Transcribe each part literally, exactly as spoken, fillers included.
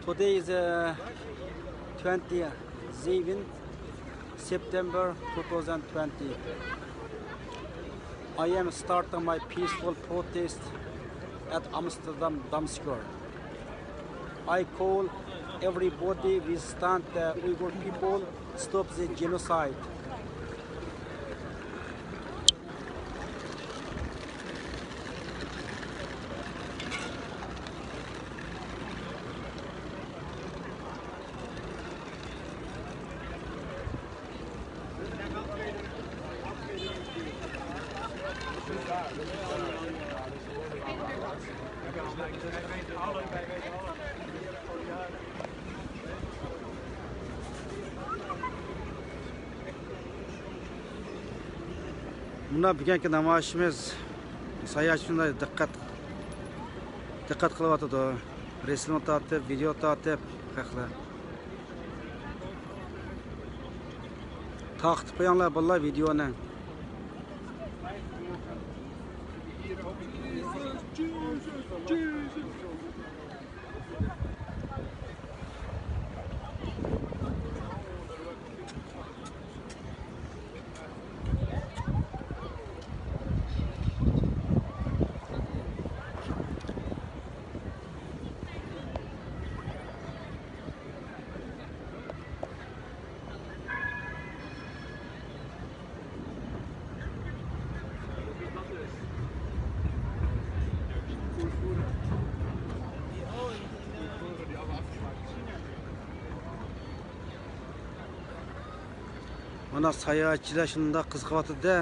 Today is uh, twenty seven September two thousand twenty. I am starting my peaceful protest at Amsterdam Dam Square. I call everybody with stand the Uyghur people stop the genocide. مۇنداق بۈگۈنكى نامايىشىمىز ساياھەتچى شۇنداق دىققەت، دىققەت قىلىۋاتىدۇ. رەسىم تارتىپ، ۋىدېئو تارتىپ خەقلەر. تارقىتىپ قويۇڭلار بالىلار ۋىدېئونى. مانا ساياھەتچىلەر شۇنداق قىزىقىۋاتىدۇ-دە.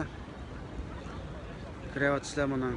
كىرىۋاتىسىلەر مانا.